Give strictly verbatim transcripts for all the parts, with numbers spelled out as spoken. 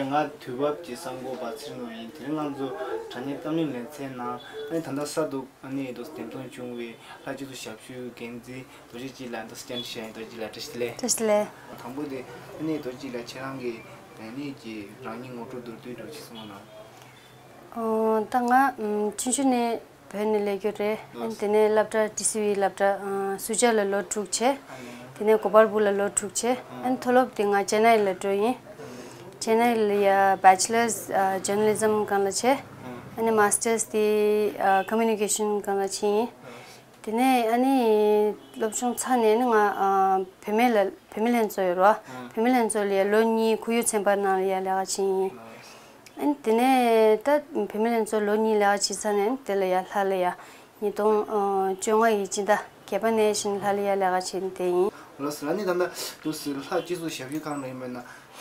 ང་དུས་བབ་ཀྱི་གསར་འགོད་པ་ཚེ་རིང་ནོར་བུ་ཡིན། དེ་རིང་ང་ཚོ་དྲ་བརྙན་གཏམ་གླེང་ལེ་ཚན་ནང་ཨ་ནི་ད་ལྟ་གསར་དུ་ཨ་ནི་འདུག་འདེམས་ཐོན་བྱུང་བའི་ལྷ་སྤྱི་ཚོགས་ཞབས་ཞུའི་འགན་འཛིན་རྡོ་རྗེ་སྐྱིད་ལགས་འདུག་སྤྱན་འདྲི་ཞུ་ཡ་ཡིན། རྡོ་རྗེ་སྐྱིད་ལགས་བཀྲ་ཤིས་བདེ་ལེགས། བཀྲ་ཤིས་བདེ་ལེགས། དང་པོ་དེ་ཨ་ནི་རྡོ་རྗེ་སྐྱིད་ལགས་ཁྱེད་རང་གི་ཨ་ནི་ཀྱི་རང་ཉིད་ངོ་སྤྲོད་མདོར་བསྡུས་འདྲ་ཅིག་གསུང་རོགས་གནང་། ཨོ། ད་ང་ཨམ་ཆུང་ཆུང་ནས་བོད་ནས་སླེབས་རྒྱུ་རེད། ཨ་ནི་དེ་ནས་སློབ་གྲྭ་ཊི་སི་ཝི་སློབ་གྲྭ་ཨ་སུ་ཇཱ་ལ་ལོ་དྲུག་བྱས། དེ་ནས་གོ་པལ་པུར་ལ་ལོ་དྲུག་བྱས། ཨ་ནི་མཐོ་སློབ་དེ་ང་ཅེན་ནའི་ལ་འགྲོ་ཡིན། ཅེན་ནའི་ལ་ཡ་Bachelor's ཨ་Journalism སྒང་ལ་བྱས། ཨ་ནི་Master's དེ་ཨ་Communication སྒང་ལ་ཕྱིན་ཡིན། དེ་ནས་ཨ་ནི་སློབ་སྦྱོང་ཚར་ནས་ནི་ང་ཨ་བུད་མེད་ལ་བུད་མེད་ལྷན་ཚོགས་ཡོད་རེད་བ། བུད་མེད་ལྷན་ཚོགས་ལ་ཡ་ལོ་གཉིས་ཁོར་ཡུག་ཚན་པ་ནང་ལ་ཡ་ལས་ཀ་བྱས་ཡིན། ཨ་ནི་དེ་ནས་ད་བུད་མེད་ལྷན་ཚོགས་ལོ་གཉིས་ལས་ཀ་བྱས་ཚར་ནས་དེ་ལ་ཡ་ལྷ་ལ་ཡ་ཉིས་སྟོང་བཅོ་ལྔ་ཡི་སྤྱི་ཟླ་བརྒྱད་པ་ནས་བཞིན་ལྷ་ལ་ཡ་ལས་ཀ་བྱས་ནས་བསྡད་ཡིན། ལགས་སོ། ཨ་ནི་ད་ལྟ་དུས་སུ་ལྷ་སྤྱི་ཚོགས་ཞབས་ཞུ་ཁང་ནང་ཡིན་པ་ན་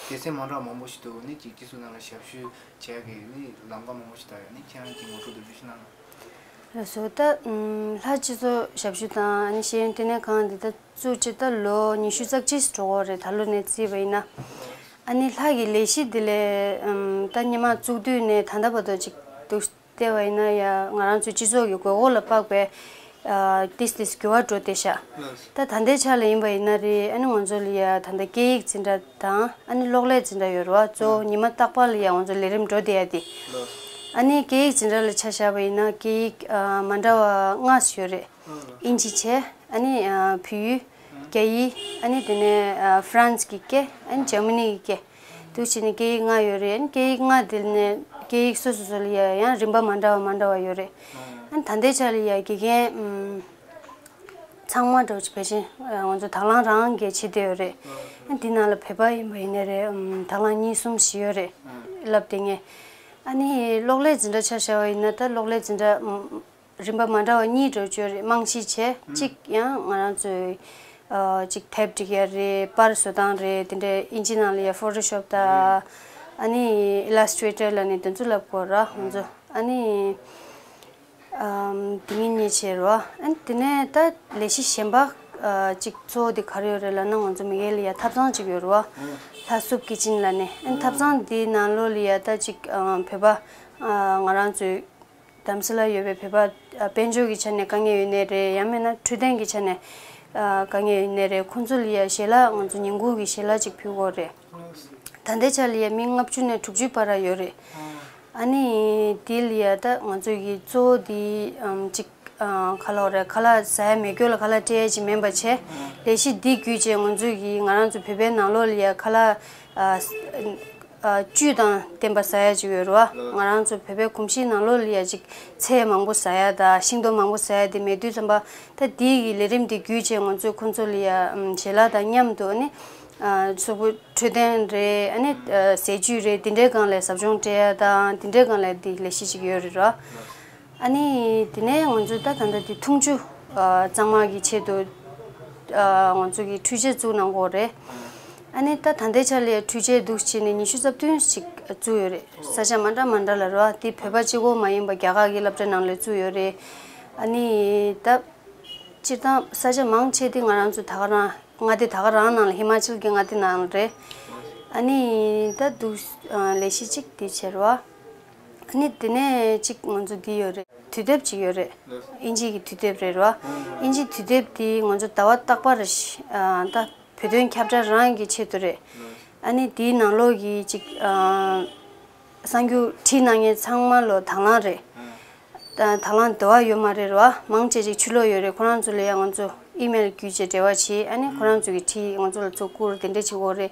སྡེ་ཚན་མ་འདྲ་བ་མང་པོ་ཞིག་འདུག་ཨ་ནི་ཅིག་སྤྱི་ཚོགས་ནང་ལ་ཞབས་ཞུ་བྱེད་ཡག་གི་ཨ་ནི་ལམ་ཁ་མང་པོ་ཞིག་ད་ཡོད། ཨ་ནི་ཁྱེད་རང་གི་ངོ་སྤྲོད་མདོར་བསྡུས་ཤིག་གནང་ན། ལགས་སོ། ད་ཨམ་ལྷ་སྤྱི་ཚོགས་ཞབས་ཞུ་དང་ཨ་ནི་ཤེས་ཡོན་ལྟེ་གནས་ཁང་འདི་ད་བཙུགས་བྱས་ད་ལོ་ཉི་ཤུ་རྩ་གཅིག་འགྲོ་གི་རེད། ད་ལོ་ནས་བརྩིས་པ་ཡིན་ན། ཨ་ནི་ལྷ་གི་ལས་གཞི་འདི་ལས་ཨམ་ད་སྔོན་མ་བཙུགས་དུས་ནས་ད་ལྟ་བར་དུ་ཅིག་འདུག་བལྟས་པ་ཡིན་ན་ཡ་ང་རང་ཚོའི་སྤྱི་ཚོགས་ཀྱི་དགོས་མཁོ་ལ་དཔག་པའི་ཨ་ཏིས་ཏིས་འགྱུར་བ་འགྲོ་བསྡད་ཤག་ད་ད་ལྟའི་ཆ་ལ་ཡིན་པ་ཡིན་ན་རེད། ཨ་ནི་ང་ཚོ་ལ་ཡ་ད་ལྟ་སྐད་ཡིག་འཛིན་གྲྭ་དང་ཨ་ནི་གློག་ཀླད་འཛིན་གྲྭ་ཡོད་རེད་བ། གཙོ་བོ་ཉི་མ་རྟག་པར་ལ་ཡ་ང་ཚོ་ལས་རིམ་འགྲོ་བསྡད་ཡ་དེ། ཨ་ནི་སྐད་ཡིག་འཛིན་གྲྭ་ལ་ཆ་བཞག་པ་ཡིན་ན་སྐད་ཡིག་ཨ་མ་འདྲ་བ་ལྔ་ཡོད་རེད། དབྱིན་ཇི་བྱས། ཨ་ནི་ཨ་བོད་ཡིག་རྒྱ་ཡིག་ཨ་ནི་དེ་ནས་ཨ་ཧྥ་རན་སི་གི་སྐད། ཨ་ནི་འཇར་མ་ནི་གི་སྐད། འདུག་བྱས་ནས་སྐད་ཡིག་ལྔ་ཡོད་རེད། ཨ་ནི་སྐད་ཡིག་ལྔ་དེ་ནས་སྐད་ཡིག་སོ་སོ་སོ་ལ་ཡ་ཡང་རིམ་པ་མ་འདྲ་བ་མ་འདྲ་བ་ཡོད་རེད། ཨ་ནི་ད་ལྟའི་ཆ་ལ་ཡ་དགེ་རྒན་ཨམ་ཚང་མ་འདྲ་བོ་ཅིག་ཕལ་ཆེར་ང་ཚོ་དང་བླངས་རང་གིས་བྱེད་བསྡད་ཡོད་རེད། ཨ་ནི་དེ་ནང་ལ་བོད་པ་ཡིན་པ་ཡིན་ནའི་རེད། ཨམ་དང་བླངས་གཉིས་གསུམ་ཞིག་ཡོད་རེད། བསླབ་བསྡད་མཁན། ཨ་ནི་གློག་ཀླད་འཛིན་གྲྭ་ཆ་བཞག་པ་ཡིན་ན་ད་གློག་ཀླད་འཛིན་གྲྭ་ཨམ་རིམ་པ་མ་འདྲ་བ་གཉིས་འགྲོ་བཅུག་རེད། རྨང་གཞི་བྱས། གཅིག་ཡང་ང་རང་ཚོའི་ཨ་གཅིག་དེབ་སྒྲིག་ཡ་རེད། པར་བཟོ་སྟངས་རེད། དེ་འདྲའི་དབྱིན་ཇི་ནང་ལ་ཡ་ཕོ་ཊོ་ཤོབ་དང་ཨ་ནི་ཨི་ལས་ཊི་རེ་ཊར་ལབ་ནས་དེ་ཚོ་བསླབ་དགོས་ར་ང་ཚོ། ཨ་ནི་ཨམ་དེ་ངེད་གཉིས་བྱས་རོ། ཨ་ནི་དེ་ནས་ད་ལས་གཞི་གཞན་པ་ཨ་གཅིག་གཙོ་བོ་དེ་ག་རེ་ཡོད་རེད་ལབ་ན་ང་ཚོ་མི་སྒེར་ལ་ཡ་ཐབ་ཚང་གཅིག་ཡོད་རེད་བ། ལྷ་སུབ་ཀི་ཅིན་ལབ་ནས། ཨ་ནི་ཐབ་ཚང་དེའི་ནང་ལོགས་ལ་ཡ་ད་གཅིག་ཨ་བོད་པ་ཨ་ང་རང་ཚོའི་རྡ་རམ་ས་ལ་ཡོད་པའི་བོད་པ་ཨ་དཔལ་འབྱོར་གྱི་ཆ་ནས་དཀའ་ངལ་ཡོད་ནའི་རེད། ཡང་མིན་ན་འཕྲོད་བསྟེན་གྱི་ཆ་ནས་ཨ་དཀའ་ངལ་ཡོད་ནའི་རེད། ཁོང་ཚོ་ལ་ཡ་ཞལ་ལག་ང་ཚོ་ཉིན་གུང་གི་ཞལ་ལག་ཅིག་ཕུལ་གྱི་ཡོད་རེད། ད་ལྟའི་ཆ་ལ་ཡ་མི་ལྔ་བཅུ་ནས་དྲུག་ཅུའི་བར་ཡོད་རེད། ཨ་ནི་དེ་ལ་ཡ་ད་ང་ཚོ་གི་གཙོ་བོ་དེ་ཨམ་གཅིག་ཨ་ཁ་ལག་རེད། ཁ་ལག་ཟ་ཡ་མེད་སྐྱོ་ལ་ཁ་ལག་སྤྲད་ཡ་ཅིག་མིན་པ་བྱས། ལས་གཞི་འདི་བརྒྱུད་བྱས་ང་ཚོ་གི་ང་རང་ཚོ་བོད་པའི་ནང་ལོགས་ལ་ཡ་ཁ་ལག་ཨ་ཨ་བཅུད་དང་ལྡན་པ་ཟ་ཡ་ཅིག་ཡོད་རེད་བ། ང་རང་ཚོ་བོད་པའི་གོམས་གཤིས་ནང་ལོགས་ལ་ཡ་ཅིག་ཚལ་མང་པོ་ཟ་ཡ་དང་ཤིང་ཏོག་མང་པོ་ཟ་ཡ་དེ་མེད་དུས་ཙམ་པ་ད་འདི་གི་ལས་རིམ་འདི་བརྒྱུད་བྱས་ང་ཚོས་ཁོང་ཚོ་ལ་ཡ་ཨམ་ཞལ་ལག་དང་མཉམ་དུ་ཨ་ནི་ཨ་གཟུགས་པོ་འཕྲོད་བསྟེན་རེད། ཨ་ནི་ཨ་ཟས་བཅུད་རེད། དེ་འདྲའི་སྒང་ལ་ཟབ་སྦྱོང་སྤྲད་ཡ་དང་དེ་འདྲའི་སྒང་ལ་འདི་ལས་གཞི་ཅིག་ཡོད་རེད་ར། ཨ་ནི་དེ་ནས་ང་ཚོས་ད་ད་ལྟ་འདི་འཐུང་ཆུ་ཨ་གཙང་མ་གི་ཆེད་དུ་ཨ་ང་ཚོ་གི་འཕྲུལ་ཆས་བཙུགས་གནང་གི་ཡོད་རེད། ཨ་ནི་ད་ད་ལྟའི་ཆ་ལ་འཕྲུལ་ཆས་འདུག་བྱས་ནས་ཉི་ཤུ་རྩ་བདུན་ཞིག་བཙུགས་ཡོད་རེད། ས་ཆ་མ་འདྲ་མ་འདྲ་ལ་རེད་བ། འདི་བོད་པ་གཅིག་པོ་མ་ཡིན་པ་རྒྱ་གར་གྱི་སློབ་གྲྭ་ནང་ལ་བཙུགས་ཡོད་རེད། ཨ་ནི་ད་སྤྱིར་བཏང་ས་ཆ་མང་ཆེ་འདི་ང་རང་ཚོ་ད་ག་རང་མངའ་སྡེ་ད་ག་རང་ནང་ལ་ཧི་མ་ཅལ་གྱི་མངའ་སྡེ་ནང་ལ་རེད། ཨ་ནི་ད་འདུག་ཨ་ལས་གཞི་གཅིག་འདི་བྱས་རེད་བ། ཨ་ནི་དེ་ནས་གཅིག་ང་ཚོ་འདི་ཡོད་རེད། དུས་དེབ་ཅིག་ཡོད་རེད། དབྱིན་ཇི་གི་དུས་དེབ་རེད་རོ། དབྱིན་ཇི་དུས་དེབ་འདི་ང་ཚོ་ཟླ་བ་རྟག་པར་ཨ་ད་བོད་དོན་ཁྱབ་བསྒྲགས་རང་གི་ཆེད་དུ་རེད། ཨ་ནི་འདིའི་ནང་ལོགས་ཀྱི་ཅིག་ཨ་གསར་འགྱུར་བྲིས་གནང་མཁན་ཚང་མ་ལོ་དང་བླངས་རེད། ད་དང་བླངས་འདི་བ་ཡོད་མ་རེད་རོ། མང་ཆེ་ཅིག་ཕྱི་ལོགས་ཡོད་རེད། ཁོ་རང་ཚོ་ལ་ཡང་ང་ཚོ་ཨི་མེལ་བརྒྱུད་བྱས་འབྲེལ་བ་བྱས། ཨ་ནི་ཁོ་རང་ཚོ་གི་བྲིས་ང་ཚོ་ལ་ཚུར་བསྐུར་དེ་འདྲ་བྱེད་ཀྱི་ཡོད་རེད།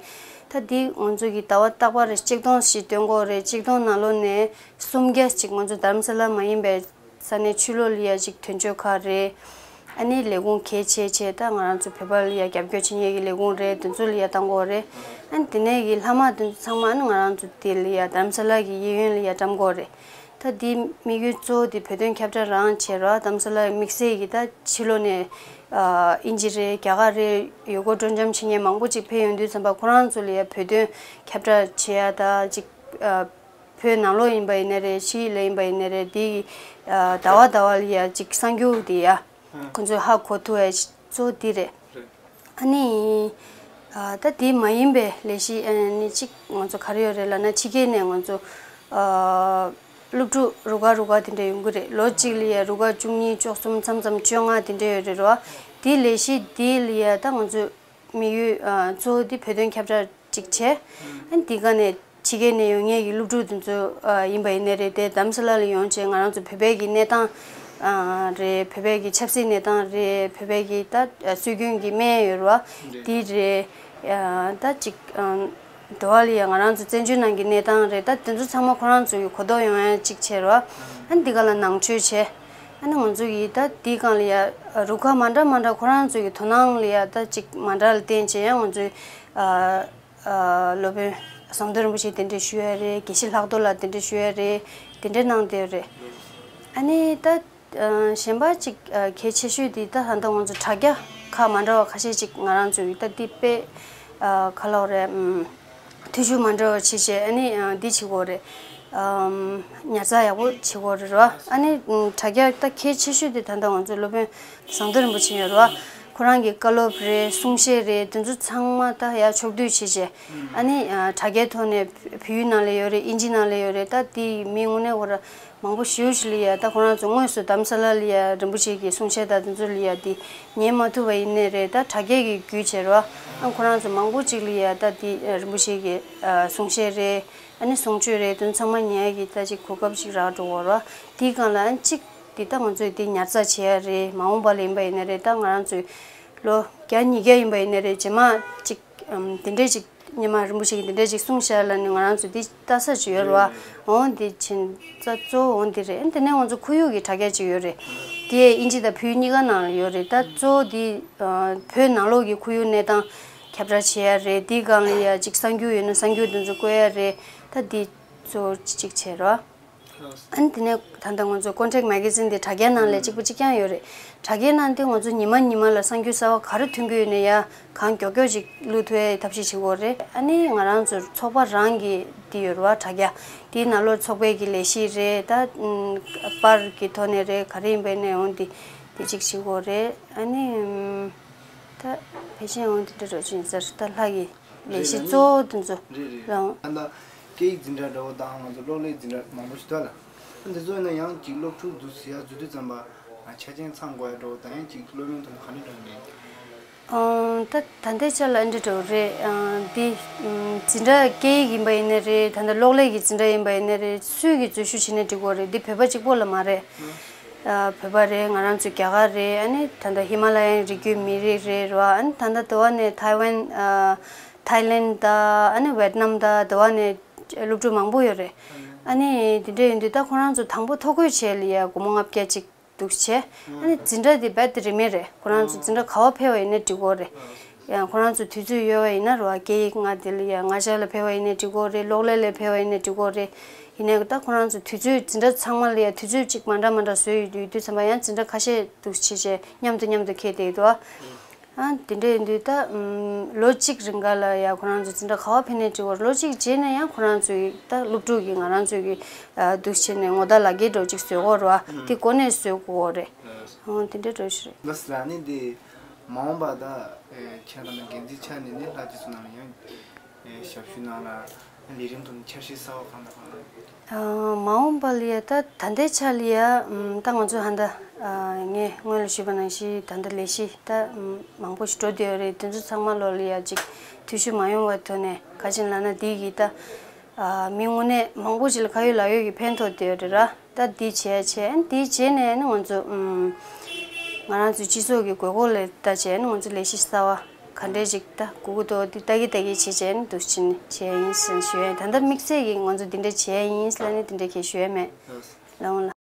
ད་འདི་ང་ཚོ་གི་ཟླ་བ་རྟག་པར་ཆིག་སྟོང་ཞིག་བཏོན་གྱི་ཡོད་རེད། ཆིག་སྟོང་ནང་ལོགས་ནས་སུམ་བརྒྱ་ཅིག་ང་ཚོ་རྡ་རམ་ས་ལ་མ་ཡིན་པའི་ས་གནས་ཕྱི་ལོགས་ལ་ཡ་ཅིག་དོན་གཅོད་ཁག་རེད། ཨ་ནི་ལས་ཁུངས་གལ་ཆེ་ཆེ་ད་ང་རང་ཚོ་བོད་པ་ལ་ཡ་རྒྱབ་སྐྱོར་བྱེད་མཁན་གྱི་ལས་ཁུངས་རེད། དེ་ཚོ་ལ་ཡ་བཏང་གི་ཡོད་རེད། ཨ་ནི་དེ་ནས་གི་ལྷག་མ་དེ་ཚོ་ཚང་མ་ཨ་ནི་ང་རང་ཚོ་དེ་ལ་ཡ་རྡ་རམ་ས་ལ་གི་གཡས་གཡོན་ལ་ཡ་བཀྲམ་གྱི་ཡོད་རེད། ད་དེའི་དམིགས་ཡུལ་གཙོ་བོ་དེ་བོད་དོན་ཁྱབ་བསྒྲགས་རང་བྱེད་རོགས། རྡ་རམ་ས་ལ་དམིགས་བསལ་གྱི་ད་ཕྱི་ལོགས་ནས་ཨ་དབྱིན་ཇི་རེད། རྒྱ་གར་རེད། ཡུལ་སྐོར་སྤྲོ་འཆམ་བྱེད་མཁན་མང་པོ་ཅིག་ཕེབས་ཡོང་དུས་ཙམ་པ་ཁོ་རང་ཚོ་ལ་ཡ་བོད་དོན་ཁྱབ་བསྒྲགས་བྱེད་ཡ་ད་ཅིག་ཨ་བོད་ནང་ལོགས་ཡིན་པ་ཡིན་ན་རེད། ཕྱི་ལ་ཡིན་པ་ཡིན་ན་རེད། དེ་གི་ཨ་ཟླ་བ་ཟླ་བ་ལ་ཡ་ཅིག་གསར་འགྱུར་དེ་ཡ་ཁོ་ཚོས་ཧ་གོ་ཐུབ་ཡ་གཙོ་བོ་དེ་རེད། ཨ་ནི་ ཨ་ད་དེ་མ་ཡིན་པའི་ལས་གཞི་ཨ་ནི་གཅིག་ང་ཚོ་ག་རེ་ཡོད་རེད་ལབ་ན། ཕྱི་རྒྱལ་ནས་ང་ཚོ་ཨ་སློབ་ཕྲུག་རུ་ཁག་རུ་ཁག་དེ་འདྲ་ཡོང་གི་རེད། ལོ་གཅིག་ལ་ཡ་རུ་ཁག་བཅུ་གཉིས་བཅུ་གསུམ་མཚམས་མཚམས་བཅོ་ལྔ་དེ་འདྲ་ཡོད་རེད་རོ། དེ་ལས་གཞི་དེ་ལ་ཡ་ད་ང་ཚོ་དམིགས་ཡུལ་ཨ་གཙོ་བོ་དེ་བོད་དོན་ཁྱབ་བསྒྲགས་གཅིག་བྱས། ཨ་ནི་དེ་ག་ནས་ཕྱི་རྒྱལ་ནས་ཡོང་མཁན་གྱི་སློབ་ཕྲུག་དེ་ཚོ་ཨ་ཡིན་པ་ཡིན་ནའི་རེད། དེ་རྡ་རམ་ས་ལ་ལ་ཡོང་བྱས་ང་རང་ཚོ་བོད་པའི་གི་གནས་སྟངས་ཨ་རེད། བོད་པའི་གི་ཆབ་སྲིད་གནས་སྟངས་རེད། བོད་པའི་གི་ད་ཨ་སྲོལ་རྒྱུན་གྱི་སྨན་ཡོད་རེད་བ། དེ་རེད། ཨ་ད་ཅིག་ཨ་འགྲོ་བ་ལ་ཡ་ང་རང་ཚོ་བཙན་བྱོལ་ནང་གི་གནས་སྟངས་རེད། ད་དེ་ཚོ་ཚང་མ་ཁོ་རང་ཚོ་གི་གོ་རྟོགས་ཡོང་ཡ་གཅིག་བྱས་རེད་བ། ཨ་ནི་འདི་ག་ལ་ནང་ཆོས་བྱས། ཨ་ནི་ང་ཚོ་གི་ད་འདི་སྒང་ལ་ཡ་རུ་ཁག་མ་འདྲ་མ་འདྲ་ཁོ་རང་ཚོ་གི་དོ་སྣང་ལ་ཡ་ད་ཅིག་མ་འདྲ་ལ་བརྟེན་བྱས་ཡང་ང་ཚོའི་ཨ་ཨ་སློབ་དཔོན་ཟམ་གདོང་རིན་པོ་ཆེ་གདན་འདྲེན་ཞུ་ཡ་རེད། དགེ་བཤེས་ལྷག་རྡོར་ལགས་གདན་འདྲེན་ཞུ་ཡ་རེད། གདན་འདྲེན་གནང་བསྡད་ཡོད་རེད། ཨ་ནི་ད་ཨ་གཞན་པ་ཅིག་ཨ་གལ་ཆེ་ཤོས་དེ་ད་ད་ལྟ་ང་ཚོ་དྲ་རྒྱ་ཁག་མ་འདྲ་བ་ཁ་ཤས་ཅིག་ང་རང་ཚོའི་ད་འདི་དཔེ་ཨ་ག་ལབ་རེད། ཨམ་འཐུས་ཤོར་མ་འདྲ་བ་བྱེད་བྱས་ཨ་ནི་ཨ་འདི་བྱེད་དགོས་རེད། ཨམ་ཉར་ཚགས་ཡག་པོ་བྱེད་དགོས་རེད་རོ། ཨ་ནི་ཨམ་དྲ་རྒྱ་ད་གལ་ཆེ་ཤོས་དེ་ད་ལྟ་ང་ཚོ་སློབ་དཔོན་ཟམ་གདོང་རིན་པོ་ཆེ་ཡོད་རེད་བ། ཁོ་རང་གི་བཀའ་སློབ་རེད། གསུང་བཤད་རེད། དེ་ཚོ་ཚང་མ་ད་ཡར་ཕྱོགས་བསྡུས་བྱས་བྱས། ཨ་ནི་ཨ་དྲ་རྒྱའི་ཐོག་ནས་བོད་ཡིག་ནང་ལ་ཡོད་རེད། ཨིན་ཇི་ནང་ལ་ཡོད་རེད། ད་དེ་མི་དངོས་གནས་ཁོ་རང་མང་པོ་ཞེ་པོ་ཞིག་ལ་ཡ་ད་ཁོ་རང་ཚོ་དངོས་སུ་རྡ་རམ་ས་ལ་ལ་ཡ་རིན་པོ་ཆེ་གི་གསུང་བཤད་དང་དེ་ཚོ་ལ་ཡ་དེ་ཉན་མ་ཐུབ་པ་ཡིན་ནའི་རེད། ད་དྲ་རྒྱའི་གི་བརྒྱུད་བྱས་རོ། ཨ་ཁོ་རང་ཚོ་མང་པོ་ཅིག་ལ་ཡ་ད་དེ་རིན་པོ་ཆེ་གི་གསུང་བཤད་རེད། ཨ་ནི་གསུང་ཆོས་རེད། དེ་ཚང་མ་ཉན་ཡ་གི་ད་ཅིག་གོ་སྐབས་ཅིག་རག་འགྲོ་བ་རོ། དེའི་སྒང་ལ་ཨ་ཅིག་དེ་ད་ང་ཚོས་དེ་ཉར་ཚགས་བྱེད་ཡ་རེད། མ་འོངས་པ་ལ་ཡིན་པ་ཡིན་ནའི་རེད། ད་ང་རང་ཚོའི་ལོ་བརྒྱ་ཉིས་བརྒྱ་ཡིན་པ་ཡིན་ནའི་རེད། རྗེས་མ་ཅིག་ཨམ་དེ་འདྲས་ཅིག་སྔོན་མ་རིན་པོ་ཆེ་གིས་དེ་འདྲས་ཅིག་གསུངས་བཞག་ལབ་ནས་ང་རང་ཚོ་འདི་ལྟ་ས་ཅིག་ཡོད་རེད་བ། འོང་འདི་ཕྱིན་ཙང་གཙོ་བོ་འོང་འདི་རེད། ཨ་དེ་ནས་ང་ཚོ་ཁོར་ཡུག་གི་དྲ་རྒྱ་ཅིག་ཡོད་རེད། དེ་ཨིན་ཇི་དང་བོད་གཉིས་ཀ་ནང་ལ་ཡོད་རེད། ད་གཙོ་བོ་འདི་ཨ་བོད་ནང་ལོགས་ཀྱི་ཁོར་ཡུག་གནས་སྟངས་ཁྱབ་བསྒྲགས་བྱེད་ཡ་རེད། འདིའི་སྒང་ལ་ཡ་ཅིག་གསར་འགྱུར་ཡོད་ན་གསར་འགྱུར་དེ་ཚོ་བཀོད་ཡ་རེད། ད་འདི་གཙོ་བོ་ཅིག་བྱས་རེད་བ། ཨ་ནི་དེ་ནས་ད་ལྟ་ང་ཚོ་Contact Magazine དེ་དྲ་རྒྱའི་ནང་ལས་གཅིག་པ་གཅིག་རྐྱང་ཡོད་རེད། དྲ་རྒྱའི་ནང་དེ་ང་ཚོ་ཉི་མ་ཉི་མ་ལ་གསར་འགྱུར་གསར་བ་ག་རེ་ཐོན་གྱི་ཡོད་ན་ཡ་གང་མགྱོགས་མགྱོགས་ཅིག་བླུག་ཐུབ་ཡའི་ཐབས་ཤེས་བྱེད་དགོས་རེད། ཨ་ནི་ང་རང་ཚོ་ཚོགས་པ་རང་གི་དེ་ཡོད་རེད་བ། དྲ་རྒྱ་དེའི་ནང་ལོགས་ཚོགས་པའི་གི་ལས་གཞི་རེད། ད་ཨམ་པར་གི་ཐོག་ནས་རེད། ག་རེ་ཡིན་པའི་ནས་འོང་དེ་དེ་གཅིག་བྱེད་དགོས་རེད། ཨ་ནི་ཨམ་ད་ཕལ་ཆེར་འོང་དེ་འདྲ་འགྲོ་གི་ཡིན་ས་རེད། ད་ལྷག་གི་ལས་གཞི་གཙོ་བོ་དེ་ཚོ་རེད་རེད། རང་། ད་ལྟ་སྐད་ཡིག་འཛིན་གྲྭ་འདྲ་བོ་དང་ང་ཚོ་གློག་ཀླད་འཛིན་གྲྭ་མང་པོ་ཞིག་འདུག་ལ། ཨ་འདི་ཚོ་ཡིན་ན་ཡང་གཅིག་སློབ་ཕྲུག་འདུག་ཟེར་ཡ་འཛུལ་དུས་ཙམ་པ་ང་ཆ་རྐྱེན་ཚང་དགོས་ཡ་འདྲ་བོ་དང་ཡང་གཅིག་སློབ་ཡོན་ཐོག་ནས་ག་འདྲ་འདྲ་མེད། ཨང་། ད་ད་ལྟའི་ཆ་ལ་ཨ་འདྲ་འདྲ་བོ་རེད། ཨང་། འདི་ཨམ་འཛིན་གྲྭ་སྐད་ཡིག་ཡིན་པ་ཡིན་ནའི་རེད། ད་ལྟ་གློག་ཀླད་ཀྱི་འཛིན་གྲྭ་ཡིན་པ་ཡིན་ནའི་རེད། སུས་ཀྱིས་འཛུལ་ཞུགས་བྱས་ནས་འགྲིག་གི་རེད། འདི་བོད་པ་གཅིག་པོ་ལ་མ་རེད། ཨ་བོད་པ་རེད། ང་རང་ཚོ་རྒྱ་གར་རེད། ཨ་ནི་ད་ལྟ་ཧི་མ་ལ་ཡའི་རི་རྒྱུད་མི་རིགས་རེད་རེད་བ། ཨ་ནི་ད་ལྟ་དེ་བ་ནས་ཐའེ་ཝན། ཨ་ཐའི་ལེན་དང་ཨ་ནི་ཝེད་ནམ་དང་དེ་བ་ནས་སློབ་ཕྲུག་མང་པོ་ཡོད་རེད། ཨ་ནི་དེ་འདྲ་ཡིན་དུས་ད་ཁོ་རང་ཚོ་དང་པོ་ཐོ་འགོད་བྱས་ལ་ཡ་སྒོར་མོ་ལྔ་བརྒྱ་ཅིག་འདུག་བྱས། ཨ་ནི་འཛིན་གྲྭ་དེ་རྦད་དེ་རིན་མེད་རེད། ཁོ་རང་ཚོ་འཛིན་གྲྭ་ག་པར་ཕེབས་པ་ཡིན་ནའི་འགྲིག་གི་རེད། ཡང་ཁོ་རང་ཚོ་དུས་ཚོད་ཡོད་པ་ཡིན་ན་རེད་བ། སྐད་ཡིག་ལྔ་དེ་ལ་ཡ་ལྔ་ཆ་ལ་ཕེབས་པ་ཡིན་ནའི་འགྲིག་གི་རེད། གློག་ཀླད་ལ་ཕེབས་པ་ཡིན་ནའི་འགྲིག་གི་རེད། ཡིན་ནའི་ད་ཁོ་རང་ཚོ་དུས་ཚོད་འཛིན་གྲྭ་ཚང་མ་ལ་ཡ་དུས་ཚོད་ཅིག་མ་འདྲ་མ་འདྲ་བཟོས་ཡོད་དུས་དུས་ཙམ་པ་ཡང་འཛིན་གྲྭ་ཁ་ཤས་འདུག་བྱས་བྱས་མཉམ་དུ་མཉམ་དུ་འཁེལ་བསྡད་ཡོད་དོ། ཨ་དེ་འདྲ་ཡིན་དུས་ད་ཨམ་ལོ་གཅིག་རིང་ག་ལ་ཡ་ཁོ་རང་ཚོ་འཛིན་གྲྭ་ག་པར་ཕེབས་ནའི་འགྲིག་གི་རེད། ལོ་གཅིག་རྗེས་ནས་ཡང་ཁོ་རང་ཚོའི་ད་སློབ་ཕྲུག་གི་ང་རང་ཚོའི་གི་ཨ་འདུག་བྱས་ནས་ངོ་རྟགས་ལག་འཁྱེར་འདྲ་བོ་ཅིག་བཟོ་དགོས་རེད་བ། དེ་གོ་གནས་བཟོ་དགོས་རེད། ཨང་། དེ་འདྲ་འདྲ་བོ་ཞིག་རེད། ལགས་སོ། ཨ་ནི་འདི་མ་འོངས་པ་ད་ཨེ་ཁྱེད་རང་ཚོ་འགན་འཛིན་ཆགས་ནས་ནི་ལྷ་རྗེ་ཚོ་ནང་ལ་ཡང་ཨེ་ཞབས་ཞུ་གནང་ལ་ལས་རིམ་དང་འཆར་གཞི་གསར་པ་གང་དང་གང་ལ། ཨ་མ་འོངས་པ་ལ་ཡ་ད་ད་ལྟའི་ཆ་ལ་ཡ་ཨམ་ད་ང་ཚོ་ཧ་ད་ཨ་ངས་སྔོན་ལ་ཞུས་པ་ནང་བཞིན་ད་ལྟ་ལས་གཞི་ད་ཨམ་མང་པོ་ཞིག་འགྲོ་བསྡད་ཡོད་རེད། དེ་ཚོ་ཚང་མ་ལོ་ལ་ཡ་ཅིག་འཐུས་ཤོར་མ་ཡོང་བའི་ཐོག་ནས་ག་ཅིག་ལབ་ན་འདི་གི་ད་ཨ་མི་དངོས་གནས་མང་པོ་ཞིག་ལ་ཁ་ཡོད་ལག་ཡོད་ཀྱི་ཕན་ཐོགས་བསྡད་ཡོད་རེད་ར། ད་འདི་བྱས་བྱས་འདི་བྱས་ནས་ནི་ང་ཚོ་ཨམ་ང་རང་ཚོའི་སྤྱི་ཚོགས་ཀྱི་དགོས་མཁོ་ལ་ལྟ་བྱས་ནི་ང་ཚོ་ལས་གཞི་གསར་བ་ག་འདྲས་ཅིག་ད་སྒུག་གི་འདུག་འདི་ལྟ་གི་ལྟ་གི་བྱས་བྱས་ནི་འདུག་ཕྱིན་བྱས་ཡིན་ཟེར་ཞུ་ཡ་ཡིན། ད་ལྟ་དམིགས་བསལ་གྱིས་ང་ཚོ་འདི་འདྲ་བྱས་ཡིན་ལབ་ནི་འདི་འདྲ་གས་ཞུ་ཡ་མེད། ལགས་འོང་ལགས།